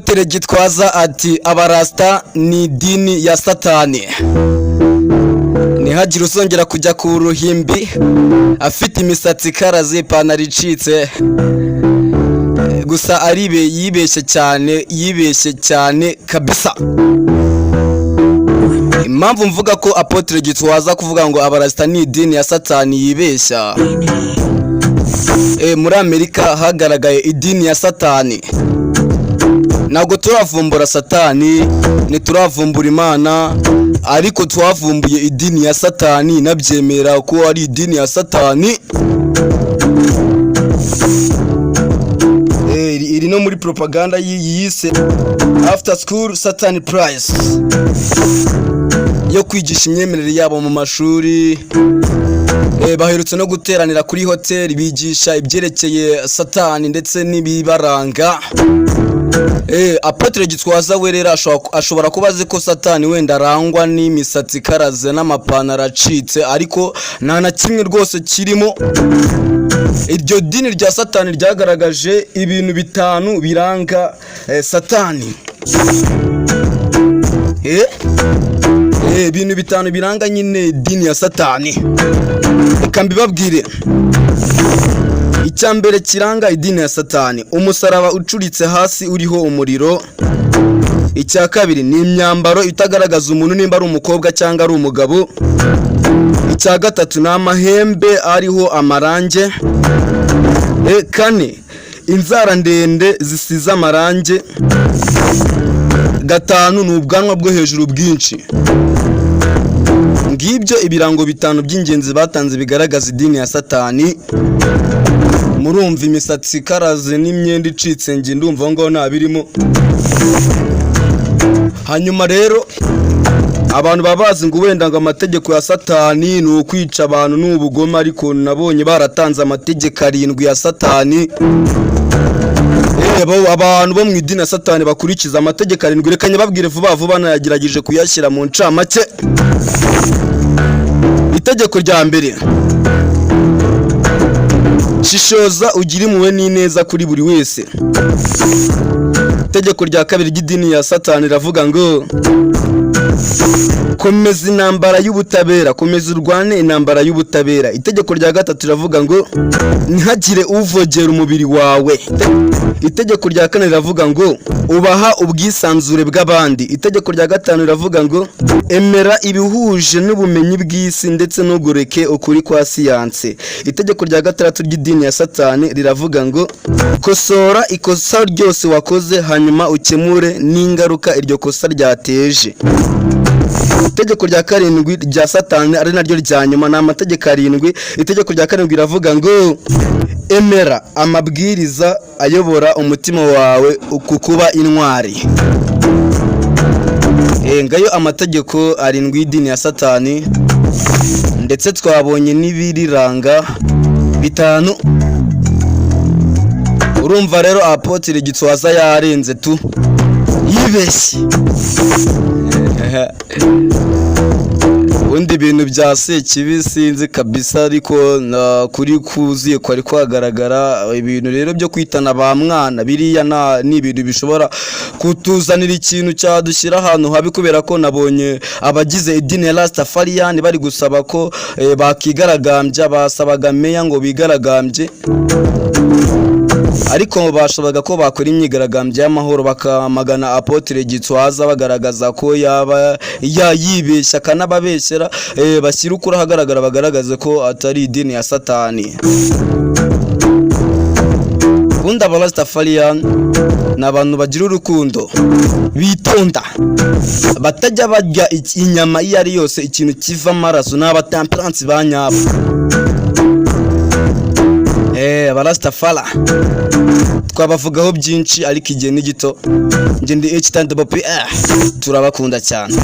Apôtre Gitwaza ati: "Abarasta ni idini ya Satani, ntihagire uzongera kujya ku ruhimbi afite imisatsi ikaraze, ipantaro icitse." Gusa aribe yibeshye cyane, yibeshye cyane kabisa. Impamvu mvuga ko Apôtre Gitwaza kuvuga ngo abarasta ni idini ya Satani yibeshya, muri Amerika hagaragaye idini ya Satani. Ntabwo turavumbura Satani, ntituravumbura Imana, ariko twavumbuye idini ya Satani. Nabyemera ko ari idini ya Satani. Iri no muri propaganda yise After School Satan Prize, yo kwigisha imyemerere yabo mu mashuri. Baherutse no guteranira kuri hoteli, bigisha ibyerekeye Satani ndetse n'ibibaranga. Apôtre Gitwaza we rero ashobora kuba azi ko Satani wenda arangwa n'imisatsi ikaraze n'amapantaro acitse, ariko nta na kimwe rwose kirimo. Iryo dini rya Satani ryagaragaje ibintu bitanu biranga Satani. Ibintu bitanu biranga nyine idini ya Satani, reka mbibabwire. Icya mbere kiranga idini ya Satani: umusaraba ucuritse hasi uriho umuriro. Icya kabiri ni imyambaro itagaragaza umuntu nimba ari umukobwa cyangwa ari umugabo. Icya gatatu ni amahembe ariho amarange. Kane, inzara ndende zisize amarange. Gatanu ni ubwanwa bwo hejuru bwinshi. Ngibyo ibirango bitanu by'ingenzi batanze bigaragaza idini ya Satani. Murumva imisatsi ikaraze n'imyenda icitse, njye ndumva aho ngaho nta birimo. Hanyuma rero abantu baba bazi ngo wenda ngo amategeko ya Satani ni ukwica abantu, ni ubugome, ariko nabonye baratanze amategeko arindwi ya Satani. Abantu bo mu idini ya Satani bakurikiza amategeko arindwi. Reka nyababwire vuba vuba, nayagerageje kuyashyira mu ncamake. Itegeko rya mbere: shishoza, ugire impuhwe n'ineza kuri buri wese. Itegeko rya kabiri ry'idini ya Satani riravuga ngo: komeza intambara y'ubutabera, komeza urwane intambara y'ubutabera. Itegeko rya gatatu riravuga ngo: ntihagire uvogera umubiri wawe. Itegeko rya kane riravuga ngo: ubaha ubwisanzure bw'abandi. Itegeko rya gatanu riravuga ngo: emera ibihuje n'ubumenyi bw'isi ndetse ntugoreke ukuri kwa siyanse. Itegeko rya gatandatu ry'idini ya Satani riravuga ngo: kosora ikosa ryose wakoze, hanyuma ukemure n'ingaruka iryo kosa ryateje. Itegeko rya karindwi rya Satani, ari naryo rya nyuma, ni amategeko arindwi. Itegeko rya karindwi riravuga ngo: emera amabwiriza ayobora umutima wawe ku kuba intwari. Ngayo amategeko arindwi y'idini ya Satani, ndetse twabonye n'ibiriranga bitanu. Urumva rero Apôtre Gitwaza yarenze tu, yibeshye. Ubundi ibintu bya Sekibi sinzi kabisa, ariko na kuri kuzuye kwari kwagaragara. Ibintu rero byo kwitana ba mwana biriya ni ibintu bishobora kutuzanira ikintu cyadushyira ahantu habi, kubera ko nabonye abagize idini ya Rastafarian bari gusaba ko bakigaragambya. Basabaga meya ngo bigaragambye, ariko bashoboraga ko bakora imyigaragambyo y'amahoro, bakamagana Apôtre Gitwaza, bagaragaza ko yaba yibeshya akanababeshyera. Bashyira ukuri ahagaragara, bagaragaze ko atari idini ya Satani. Ubundi aba Rastafarian ni abantu bagira urukundo, bitonda, batajya barya inyama iyo ari yose, ikintu kiva amaraso. Ni abatemperance ba nyabo. Abarastafara twabavugaho byinshi, ariko igihe ni gito. Njye ndi H10 turabakunda cyane.